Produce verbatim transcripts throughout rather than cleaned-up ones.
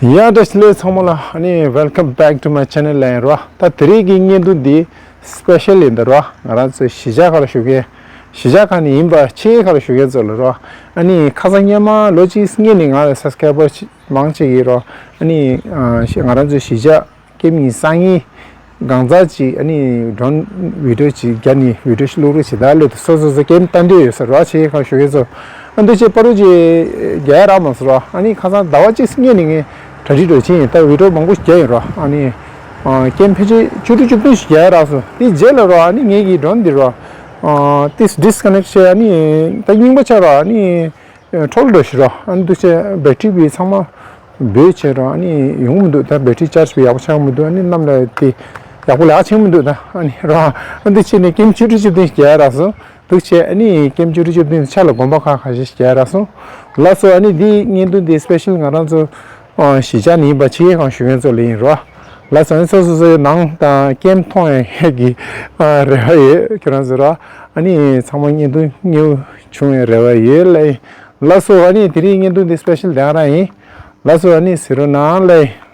ཡ། བཀྲ་ཤིས་བདེ་ལེགས་ཚང་མ་ལ། ཨ་ནི་welcome back to my channel ལབ་ཡིན་རོ། ད་དེ་རིང་གི་བརྙན་ཐུང་འདི་སྤེ་ཤལ་ཡིན་ད་རོ། ང་རང་ཚོའི་གཞིས་ཆགས་ཁག་ལ་བཞུགས་མཁན། གཞིས་ཆགས་ཁག་ནས་ཡིན་པ་ཕྱི་རྒྱལ་ཁག་ལ་བཞུགས་མཁན་ཚོ་ལ་རོ། ཨ་ནི་ཁ་སང་སྔོན་མ་ལོ་གཅིག་སྔོན་ནས་ང་ལ་subscriber་མང་ཆེ་གིས་རོ། ཨ་ནི་ཨ་ང་རང་ཚོའི་གཞིས་ཆགས་ཀེམ་ཉི་ཤུ་རྩ་གཉིས་གང་ཚ་ཅིག་ཨ་ནི་drone video་ཅིག་རྒྱབ་ནས་video་ཞིག་བླུག་རོགས་བྱེད་ད་ལོས། སོ་སོ་སོ་ཀེམ་བལྟ་འདོད་ཡོད་ས་རོ། ཕྱི་རྒྱལ་ཁག་ལ་བཞུགས་མཁན་ཚོ། ཨ་འདུག་བྱས་པ་རུ་ཅིག་རྒྱག་ཡ་རག་མ་སོང་རོ། ཨ་ནི་ཁ་སང་ཟླ་བ་གཅིག་སྔོན་ནས་ངས་གྲ་སྒྲིག་འགྲོ་ཕྱིན་ཡིན། ད་video་མང་པོ་ཞིག་རྒྱག་ཡིན་རོ། ཨ་ནི་ཨ་ཀེམ་ཕལ་ཆེར་བཅུ་དྲུག་བཅུ་བདུན་ཞིག་རྒྱག་ཡ་རག་སོང་། དེ་རྗེས་ལ་རོ་ཨ་ནི་ངེད་ཀྱི་drone་འདི་རོ། ཨ་ཏིས་disconnect་བྱས། ཨ་ནི་ད་རྙིང་པ་ཆགས་རོ། ཨ་ནི་འཕྲོ་བརླག་འགྲོ་ཤི་རོ། ཨ་ནི་འདུག་བྱས་battery་བི་ཚང་མ་འབོལ་བྱས་རོ། ཨ་ནི་ཡོང་མི་འདུག་ད་battery charge་བི་ཡག་པོ་ཆགས་མི་འདུག་ཨ་ནི་གནམ་ལ་དེ་ཡག་པོ་ལས་ཆགས་མི་འདུག་ད་ཨ་ནི་རོ། ཨ་འདུག་བྱས་ནས་ཀེམ་བཅུ་དྲུག་བཅུ་བདུན་རྒྱག་ཡ་རག་སོང་། འདུག་བྱས་ཨ་ནི་ཀེམ་བཅུ་དྲུག་བཅུ་བདུན་ཆ་ལ་གོམ་པ་ཁ་ཁ་ཤས་ཤིག་རྒྱག་ཡ་རག་སོང་། ལགས་སོ། ཨ་ནི་འདི་བརྙན་ཐུང་འདི་སྤེ་ཤལ་ང་རང་ཚོ་ཨ་གཞིས་ཆགས་ནས་ཡིན་པ་ཕྱི་རྒྱལ་ཁག་ལ་བཞུགས་མཁན་ཚོ་ལ་ཡིན་རོ། ལགས་སོ། ཨ་ནི་སོ་སོ་སོའི་ནང་དང་ཀེམ་མཐོང་ཡས་ཀྱི་ཨ་རེ་བ་ཡོད་ཁྱོད་རང་ཚོ་རོ། ཨ་ནི་ཚང་མ་བརྙན་ཐུང་མཉེས་པོ་བྱུང་བའི་རེ་བ་ཡོད་ལགས། ལགས་སོ། ཨ་ནི་དེ་རིང་བརྙན་ཐུང་འདི་སྤེ་ཤལ་དེ་ག་རང་ཡིན། ལགས་སོ། ཨ་ནི་གཟིགས་རོགས་གནང་ལགས།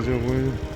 ཡོད་དགོས།